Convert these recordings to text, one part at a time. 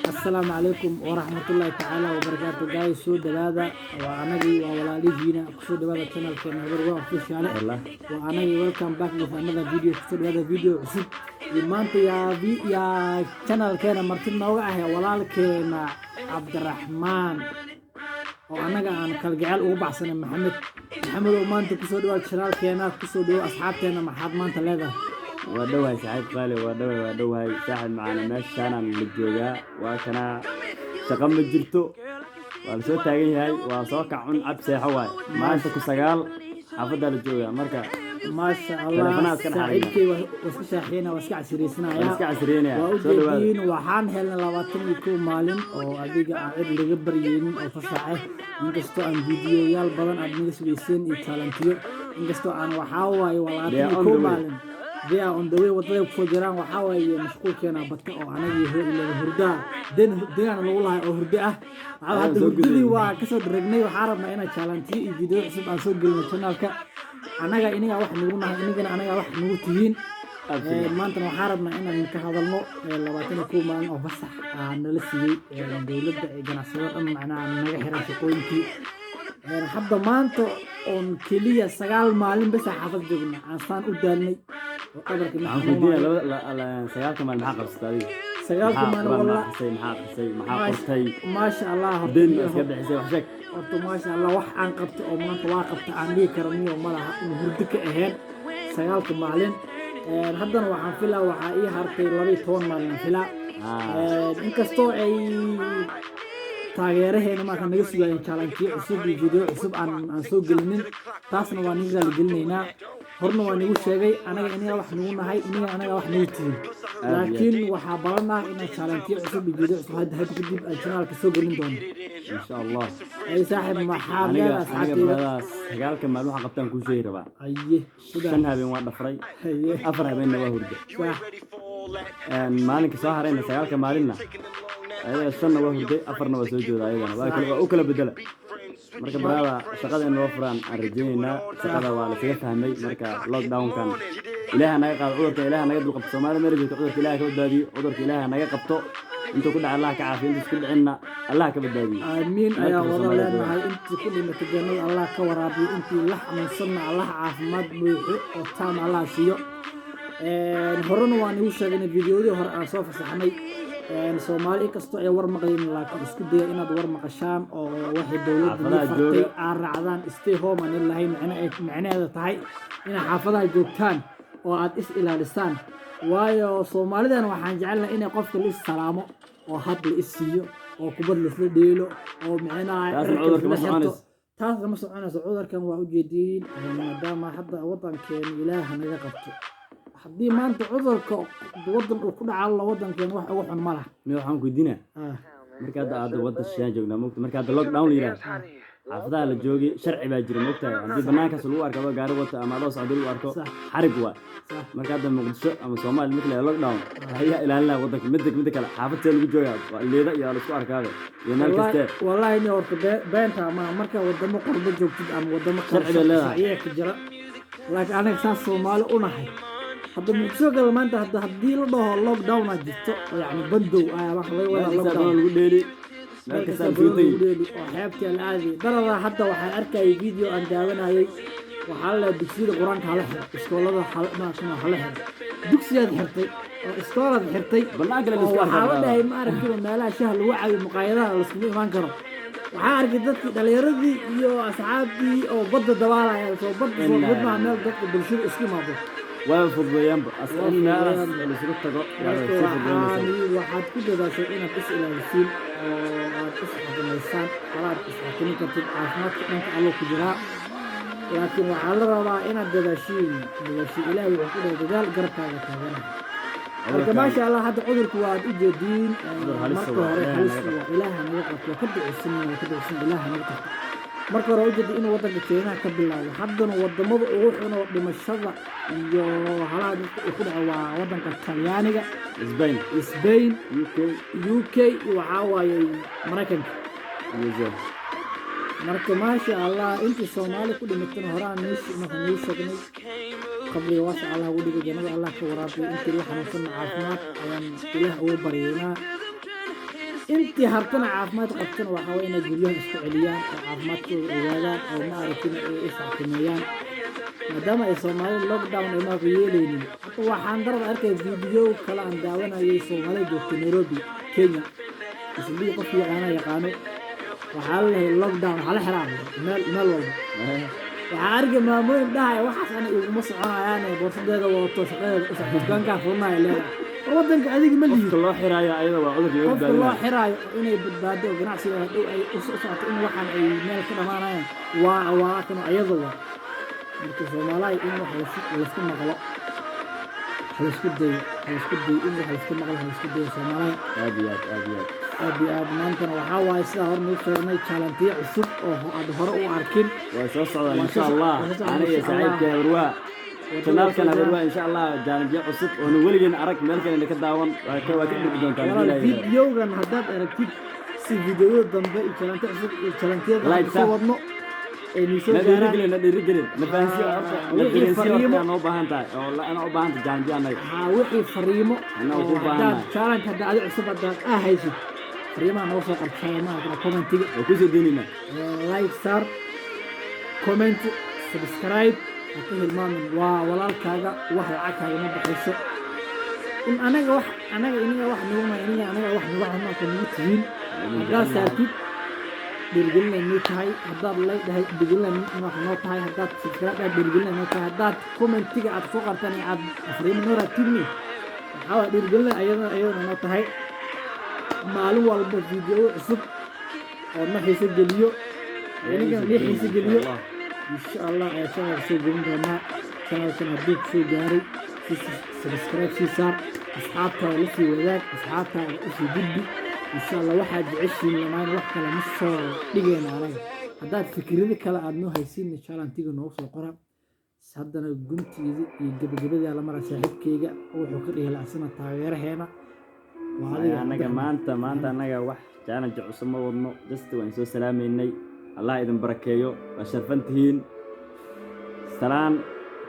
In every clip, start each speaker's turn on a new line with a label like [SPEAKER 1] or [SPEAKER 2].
[SPEAKER 1] Assalaamu calaykum waraxmatullaahi tacaala wabarakaatu. Guys, soo dhawaada. Waa anagii, waa walaalihiina. Kusoo dhawaada channelkeena Habarwa Official. Waa anagii, welcome back with another video. Kusoo dhawaada video cusub. Iyo maanta yaa channelkeena marti nooga ah? Walaalkeena Cabdiraxmaan oo annaga aan kalgaceel ugu baxsanay Maxamed. Maxamed oo maanta kusoo dhawaad channelkeena, kusoo dhawo asxaabteena. Maxaad maanta leedahay?
[SPEAKER 2] Waa dhowahay, saaxiib qaali, waa dhowahay, waa dhowahay, saaxiib macaana. Meeshaanaan la joogaa, waa kanaa. Shaqo ma jirto, waa la soo taagan yahay. Waa soo kac, cun, cab, seexo waay. Maanta ku sagaal xaafaddaa la joogaa marka.
[SPEAKER 1] Maasha Allah.
[SPEAKER 2] Taleefanaha iska dhaxalina.
[SPEAKER 1] Saaxiibkay waa iska shaaxiyna, waa iska casiraysanaya.
[SPEAKER 2] Waa iska casriyeynaya.
[SPEAKER 1] Waa
[SPEAKER 2] Soo dhawaada.
[SPEAKER 1] Ujeediin, waxaan helnay 21 maalin oo adiga aan cid laga baryeynin oo fasax ah, inkastoo aan fiidiyoyaal badan aad naga sugeyseen iyo talentiyo. Inkastoo aan waxaa waaye waa
[SPEAKER 2] They
[SPEAKER 1] labaatan
[SPEAKER 2] are
[SPEAKER 1] iyo
[SPEAKER 2] on
[SPEAKER 1] kow
[SPEAKER 2] the way.
[SPEAKER 1] maalin. They are on the way, wadaday kusoo jiraan. Waxaa waaye mashquulkeena badka oo anagii ilaa hurdaa den degaan lagu lahay oo hurdo ah. Waxaa
[SPEAKER 2] Ayaan
[SPEAKER 1] hadda
[SPEAKER 2] soo
[SPEAKER 1] hurdadii
[SPEAKER 2] gudayay.
[SPEAKER 1] waa kasoo daragnay. Waxaa rabnaa inaan challenge iyo video cusub aan soo gelino channelka. Annaga iniga wax nagu nahay, inigana anaga wax nagu tihiin. Maantana waxaa rabnaa inaan ka hadalno 21 maalin oo fasax nala siiyey dowladda ee ganacsiyada dhan, macnaha naga xiran shaqooyinkii. Hadda maanta oon keliya 9 maalin bes xaafad joogna, aan saan u daalnay oo dhabarkii na
[SPEAKER 2] Waxaan ku weydiinaya
[SPEAKER 1] xanuunayo.
[SPEAKER 2] Labada sagaalka maalin maxaa qabsatay adiga?
[SPEAKER 1] Sagaalka
[SPEAKER 2] Maxaa
[SPEAKER 1] maalin
[SPEAKER 2] quraan ma
[SPEAKER 1] walla
[SPEAKER 2] akhrisay? Maxaa akhrisay? Maxaa qortay?
[SPEAKER 1] Maasha Allah, horta
[SPEAKER 2] Deen ma iska bixisay? Wax sheeg.
[SPEAKER 1] Horta maasha Allah, wax aan qabtay oo maanta waa qabta aan dhihi karo niyo ma laha in hurdo ka ahayn sagaalka maalin. Haddana waxaan filaa waxaa ii hartay 12 maalin aan filaa. Inkastoo ay taageeraheena marka naga sugayeen challenge cusub iyo video cusub aan soo gelinin, taasna waa niga raaligelinaynaa. Horna waa nigu sheegay, anaga iniga wax nagu nahay, iniga anaga wax nagu tihin, laakiin waxaa balan ah inaan challenge cusub iyo video cusub hadda kadib aan channelka soo gelin doono.
[SPEAKER 2] Insha Allah.
[SPEAKER 1] Ay saaxiib, maxaad
[SPEAKER 2] Aniga
[SPEAKER 1] leedahay
[SPEAKER 2] aniga
[SPEAKER 1] asxaabteyda?
[SPEAKER 2] Bradaas, sagaalka maalin waxaan qabtaan kuu sheegi rabaa.
[SPEAKER 1] Haye, sidaa.
[SPEAKER 2] 5 habeen waa dhafray, 4 habeenna waa hurda. Maalinka soo harayna, sagaalka maalinna ayada shanna waa hurday, afarna waa soo jooda. Ayadana waa kala, waa u kala bedela. Marka brada, shaqada in loo furaan aan rajaynaynaa. Shaqada waa lasaga fahmay. Marka lockdownkan Ilaaha naga qaado, cudurka Ilaaha naga dulqabto. Soomaalida meel joogto, cudurka Ilaaha ka badbaadiyo, cudurka Ilaaha naga qabto. Intuu ku dhaca Allah ka caafiyo, intuu isku dhicinna Allah ka badbaadiyo.
[SPEAKER 1] Aamiin
[SPEAKER 2] Meel
[SPEAKER 1] ayaa
[SPEAKER 2] kasta
[SPEAKER 1] wada
[SPEAKER 2] Soomaalida
[SPEAKER 1] leenahay. Intii ku dhimatay jannada Allah ka waraabiyo, intii la xanuunsanna Allah caafimaad buuxo oo taam Allah siiyo. Horena waan igu sheegnay videodii hore aan soo fasaxnay. Soomaali inkastoo ay war maqlayn, laakiin isku daya inaad war maqashaan oo waxay dowladda
[SPEAKER 2] Xaafadaha
[SPEAKER 1] nii fartay
[SPEAKER 2] jooga.
[SPEAKER 1] aad raacdaan. Stay home aan lahayn macnaheeda tahay inaad xaafadaha joogtaan oo aad is ilaalisaan, waayo soomaalidan waxaan jecelnahay inay qofka la is salaamo oo hab la is siiyo oo kubad laisla dheelo oo micnaha
[SPEAKER 2] Taasna
[SPEAKER 1] dharka
[SPEAKER 2] cudurka ma
[SPEAKER 1] laisla xirto.
[SPEAKER 2] soconayso.
[SPEAKER 1] Taasna ma soconayso. Cudurkan waa ujeediin, maadaama hadda wadankeenu Ilaaha naga qabto, haddii maanta cudurka wadan uu ku dhaca, wadankeenu wax uga xun ma laha.
[SPEAKER 2] Mid waxaan ku weydiinaa. Marka hadda aad wadda shishaan joognaa, mogta, marka hadda lockdown la yidhaahdo, xaafadaha la joogay, sharci baa jira, mogtahay? Haddii banaankaas lagu arko adoo gaari wata ama adoo socda lagu arko, xarig waa. Marka hadda Muqdisho ama Soomaaliya marka la yidhahdo lockdown, ayaa ilaalinaya wadanka. Midda kale, xaafad see lagu joogaa? Waa liida iyo la isku arkaabe iyo meel kastee.
[SPEAKER 1] Wallaahi ni horta beenta ma marka wadamo qurbo joogtid ama wadamo kale
[SPEAKER 2] Sharci bay leedahay.
[SPEAKER 1] Sharciyaa ka jira, laakiin anaga saas Soomaali u nahay. Hadda Muqdisho kale maanta hadda haddii la dhaho lockdown aa jirto oo yacni bandow ayaa waxa laga
[SPEAKER 2] Meel
[SPEAKER 1] wadaa
[SPEAKER 2] kasta
[SPEAKER 1] lockdown.
[SPEAKER 2] lagu dheeli, meel
[SPEAKER 1] Meel
[SPEAKER 2] kasta
[SPEAKER 1] kasta
[SPEAKER 2] la isugu
[SPEAKER 1] banooni
[SPEAKER 2] tegi.
[SPEAKER 1] lagu dheeli oo xeebtii la aaday. Darada hadda waxaan arkayay video aan daawanayay, waxaa la dugsiyada Qur-aanka hala xiro, iskoolada hala xiro. Dugsiyaad xirtay oo iskoolaad xirtay
[SPEAKER 2] Banaanka la
[SPEAKER 1] oo
[SPEAKER 2] isku
[SPEAKER 1] waxaa la
[SPEAKER 2] arkaa.
[SPEAKER 1] dhahay ma aragtida meelaha shaha lagu cabiyo, muqaayadaha laiskugu imaan karo. Waxaa arkay dadkii dhalinyaradii iyo asxaabtii oo badda dabaalaya. Soo badda soo mid maaha meel dadka bulshada isku imaado.
[SPEAKER 2] Waa fududeeyaanba as
[SPEAKER 1] Waa
[SPEAKER 2] in meelahaas
[SPEAKER 1] fududeeyaan.
[SPEAKER 2] la isugu tago waa
[SPEAKER 1] Marka
[SPEAKER 2] sii fududeynaysaa.
[SPEAKER 1] Waxaad ku dadaashay inaad is ilaalisiin oo aad is xakamaysaan. Walaad is xakamin kartid, caafimaadka dhanka Allo ku jiraa, laakiin waxaa la rabaa inaad dadaashiin, dadaashiin. Ilaahay wuxuu ku dhahay dadaal, garabkaaga taaganahay. Marka maasha Allah, hadda cudurku waad u jeediin.
[SPEAKER 2] Cudur halis
[SPEAKER 1] Marka
[SPEAKER 2] waa,
[SPEAKER 1] hore
[SPEAKER 2] Ilaahay
[SPEAKER 1] halis
[SPEAKER 2] naga
[SPEAKER 1] waa, Ilaaha naga qabto. Waa ka duceysan, waa ka duceysan, Ilaaha naga qabto. Marka hore ujeeda inuu wadanka China ka bilaabo, haddana wadamada ugu xun oo dhimashada iyo halaha dadka uu ku dhaco waa wadanka Talyaaniga,
[SPEAKER 2] Spain,
[SPEAKER 1] Spain,
[SPEAKER 2] UK,
[SPEAKER 1] UK iyo waxaa waaye Maraykanka.
[SPEAKER 2] USA.
[SPEAKER 1] Marka maasha Allah, intii Soomaali ku dhimatana horaan marka nii sheegnay, qabriga waasa Allah ugu dhigay, jannada Allah ka waraabiyo. Intii la xanuunsanna caafimaad ayaan Ilaah ugu baryeynaa. Intii hartana caafimaad qabtana waxaa waye inay guryaha isku celiyaan oo caafimaadkooda ogaadaan oo maaragtay ay isxakameeyaan, maadaama ay Soomaalida lockdown ay maarka yeelaynin. Hadda waxaan darada arkay video kale aan daawanayay, Soomaalida joogta Nairobi, Kenya, islii qofki yaqaana yaqaano. Waxaa la lehay lockdown, waxaa la xiraa meel walba. Waxaa arkay maamooyin dhahaya waxaas ana iguma soconayaan, boorsadeeda wadato, shaqadeeda u socto, dukaankaa furanaya leedahay. War wadanka adiga ma lihi.
[SPEAKER 2] Qofka loo xiraayo ayada waa cudurka laga
[SPEAKER 1] Qofka loo
[SPEAKER 2] badbaadinayo.
[SPEAKER 1] xiraayo inay badbaado oo ganacsiga hadhow ay u socoto, in waxaan ay meel ka dhamaanayaan waa kan ayada waa. Marka Soomaaliya in wax laysku maqlo ha laisku dayo, in wax laisku maqlo ha laisku dayo, Soomaaliya.
[SPEAKER 2] Aad iyo aad, aad iyo aad.
[SPEAKER 1] Aad iyo aad. Maantana waxaa waaye sidaa hore nagu sheegnay, challenge-yo cusub oo aad hore u arkin
[SPEAKER 2] Way soo socdaan.
[SPEAKER 1] Waa
[SPEAKER 2] Insha
[SPEAKER 1] soo
[SPEAKER 2] Allah.
[SPEAKER 1] waa soo socdaan,
[SPEAKER 2] Aniga
[SPEAKER 1] insha Allah.
[SPEAKER 2] saaxiibkay Habarwaa, channel-kan Habarwaa, insha Allah challenge-yo cusub oona weligeen arag, meel kalena ka daawan, waa ka dhigi doontaan.
[SPEAKER 1] Walaal,
[SPEAKER 2] haddii Ilaahay yiraahdo.
[SPEAKER 1] Videogan haddaad aragtid, si videoyada dambe iyo challenge cusub iyo challenge-yada
[SPEAKER 2] Like
[SPEAKER 1] aan soo
[SPEAKER 2] saar.
[SPEAKER 1] wadno ay nii soo
[SPEAKER 2] Na
[SPEAKER 1] gaaraan.
[SPEAKER 2] dhiirigelin, na dhiirigelin, na fahansiyo horta, na
[SPEAKER 1] Wixii
[SPEAKER 2] dareensiyo horta. Noo baahan tahay oo ana u baahan tahay challenge annaga.
[SPEAKER 1] Haa, wixii fariimo
[SPEAKER 2] Annaga
[SPEAKER 1] oo
[SPEAKER 2] ku
[SPEAKER 1] haddaad
[SPEAKER 2] baahannahay.
[SPEAKER 1] challenge hadda adi cusub haddaad aa haysid, fariimaha noo soo qabsada maaragta comment-iga.
[SPEAKER 2] Waa kusoo deenaynaa.
[SPEAKER 1] Like saar, comment, subscribe ha ka hilmaamin. Waa walaalkaaga, wax lacag kaagama baxayso. In anaga wax anaga iniga wax nuguma iniga anaga wax nuga marka nagu tihiin. Haddaad saartid dhiirigelinay noo tahay, haddaad like dhahay dhiirigelinay noo tahay, haddaad subscribe dhahay dhiirigelinay noo tahay, haddaad comment-iga aad soo qartaan iyo aad fariimo noo raabtidni, waxaa waay dhiirigelinay ayadana noo tahay. Maalin walba video cusub oo na xiiso geliyo, inigana nii xiiso geliyo, insha Allah ayaa channel-ka soo gelin doonaa. Channel-kan hadduu kusoo gaaray, si subscribe sii saar, asxaabtaada la sii wadaag, asxaabtaada usii gudbi, insha Allah. Waxaad jeceshiin lamaan, wax kale ma soo dhigayna anaga. Haddaad fikrado kale aad noo haysiin, challenge-ga noogu soo qora. Haddana guntiida iyo gebagabadii la mara. Saaxiibkeyga wuxuu ka dhihi lacsana taageeraheena waa adiga.
[SPEAKER 2] Annaga maanta annaga wax challenge cusub ma wadno, just waan soo salaamaynay. Allah idin barakeeyo, waa sharfan tihiin. Salaan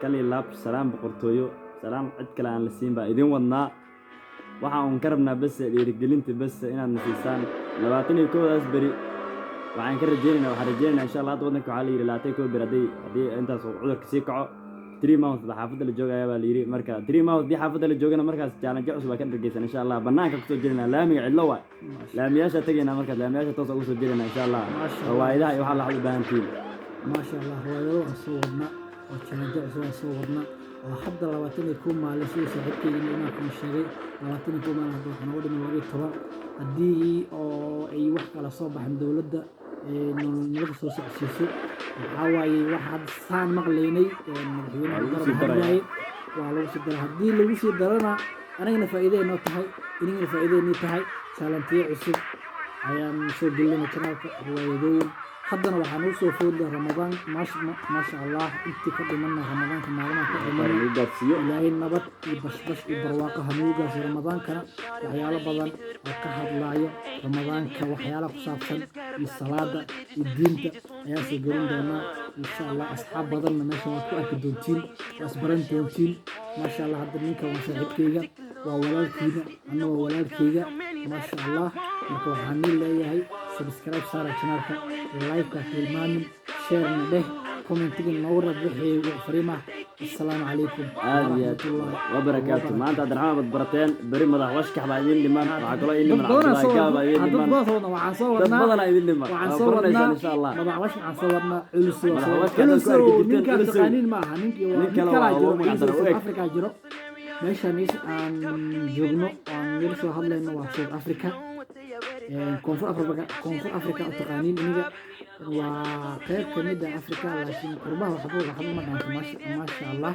[SPEAKER 2] kal iyo laab, salaan boqortooyo, salaan cid kale aan la siin baa idin wadnaa. Waxa uun ka rabnaa bese dhiirigelinta bese inaad na siisaan 21-daas beri. Waxaan ka rajeynaynaa, waxaan rajeynaynaa insha Allah. Hadda waddanka waxaa la yidhi 21 beri haddii intaas uu cudurka sii kaco, 3 months ba xaafadda la joogaya baa la yidhi. Marka 3 months haddii xaafadda la joogana, markaas challenge cusub baa ka dhargeysan insha Allah. Banaanka kusoo jirinaa, laamiga cidlo waay, laamiyaasha tegaynaa. Markaas laamiyaasha toos ugu soo jirinaa insha Allah.
[SPEAKER 1] Maasha Allah.
[SPEAKER 2] Riwaayadaha iyo waxaa la u baahan tihiin.
[SPEAKER 1] Maasha Allah, riwaayado waan soo wadnaa oo challenge cusub waan soo wadnaa oo hadda 21 maalin, siduu saaxiibkeyga imaamkuna sheegay, 21 maalin. Hadda waxaa nooga dhiman 12. Haddii oo ay wax kala soo baxan, dowladda nolosha soo socodsiiso, waxaa waaye wax hadda saan maqlaynay madaxweynaha
[SPEAKER 2] Waa lagu
[SPEAKER 1] garab
[SPEAKER 2] sii daraya.
[SPEAKER 1] hadlaayay, waa lagu sii dara. Haddii lagu sii darana, anagana faa'iiday noo tahay, inagana faa'iiday nii tahay. Challenge-yo cusub ayaan soo gelinay channel-ka, riwaayadooyin. Haddana waxaa nagu soo foodlay Ramadaan, maasha Allah. Intii ka dhimanna Ramadaanka, maalmaha ka dhimanna
[SPEAKER 2] lagu gaarsiiyo.
[SPEAKER 1] Ilaahay nabad iyo bashbash iyo barwaaqo ha nagu gaarsiiyo. Ramadaankana waxyaalo badan oo ka hadlaayo Ramadaanka, waxyaalaha ku saabsan iyo salaada iyo diinta ayaan soo gelin doonaa insha Allah. Asxaab badanna meesha waad ku arki doontiin, waa isbaran doontiin, maasha Allah. Hadda ninka waa saaxiibkeyga, waa walaalkiina, anna waa walaalkeyga, maasha Allah. Marka waxaan niin leeyahay subscribe saara channel-ka, like-ka hilmaamin, share-na dheh, comment-iga noogu rab wixii fariimaha. Assalaamu calaykum
[SPEAKER 2] Aad iyo aad
[SPEAKER 1] waraxmatullaahi
[SPEAKER 2] wabarakaatu. Maanta Cabdiraxmaan baad barateen, beri madax washkax baa idin dhiman, waxaa kaloo idin
[SPEAKER 1] Dad
[SPEAKER 2] dhiman
[SPEAKER 1] badanaa
[SPEAKER 2] Cabdullaahi
[SPEAKER 1] soo
[SPEAKER 2] Gaab baa idin
[SPEAKER 1] dad
[SPEAKER 2] dhiman.
[SPEAKER 1] badan soo wadnaa, waxaan soo
[SPEAKER 2] Dad
[SPEAKER 1] wadnaa
[SPEAKER 2] badanaa idin dhiman.
[SPEAKER 1] Waxaan
[SPEAKER 2] Waa
[SPEAKER 1] soo
[SPEAKER 2] baranaysaan
[SPEAKER 1] wadnaa
[SPEAKER 2] insha Allah.
[SPEAKER 1] Madax washkax aan soo wadnaa, culus waa
[SPEAKER 2] Madax
[SPEAKER 1] soo
[SPEAKER 2] washkax haddaad ku arki
[SPEAKER 1] Culusow
[SPEAKER 2] jirteen,
[SPEAKER 1] ninkaan
[SPEAKER 2] Culusow.
[SPEAKER 1] taqaaniin ma aha ninkii waa
[SPEAKER 2] Nin
[SPEAKER 1] nin
[SPEAKER 2] kale
[SPEAKER 1] kalaa
[SPEAKER 2] waa
[SPEAKER 1] jiro.
[SPEAKER 2] loo magac
[SPEAKER 1] Culusow
[SPEAKER 2] daray, u
[SPEAKER 1] South
[SPEAKER 2] eg.
[SPEAKER 1] Africa jiro. Meeshaan aan joogno aan weli soo hadlayno waa South Africa, Koonfur Africa. Koonfur Africa u taqaaniin iniga, waa qayb ka mid ah Africa, laakiin qurbaha waxba ma dhaanto, maasha Allah.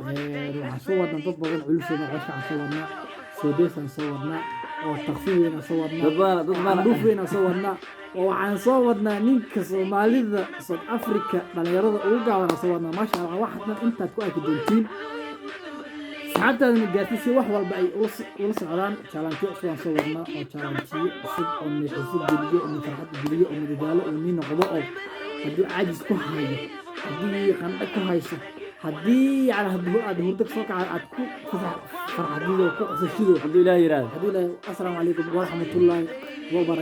[SPEAKER 1] Waxaan soo wadnaa dad badan, culusow madax washkax aan soo wadnaa, soodeesaan soo wadnaa, oo taqsi weyn aan soo wadnaa,
[SPEAKER 2] Dad badan, dad badan.
[SPEAKER 1] Candhuuf weyn aan soo wadnaa, oo waxaan soo wadnaa ninka Soomaalida South Africa dhalinyarada ugu gaaban aan soo wadnaa, maasha Allah. Wax dhan intaad ku arki doontiin, asxaabtaadana gaartay si wax walba ay ula socdaan. Challenge-yo cusub aan soo wadnaa, oo challenge-yo cusub oo xiiso geliyo, oo farxad geliyo, oo madadaalo oo nii noqdo, oo haddii caajis ku hayo, haddii qandho ku hayso, haddii yani haddii aad hurdo kasoo kaca, aad ku farxadido, ku qosashido.
[SPEAKER 2] Hadduu Ilaah yidhaahdo.
[SPEAKER 1] Haddii Ilaahay. Assalaamu calaykum waraxmatullaahi. Wabarakaatu.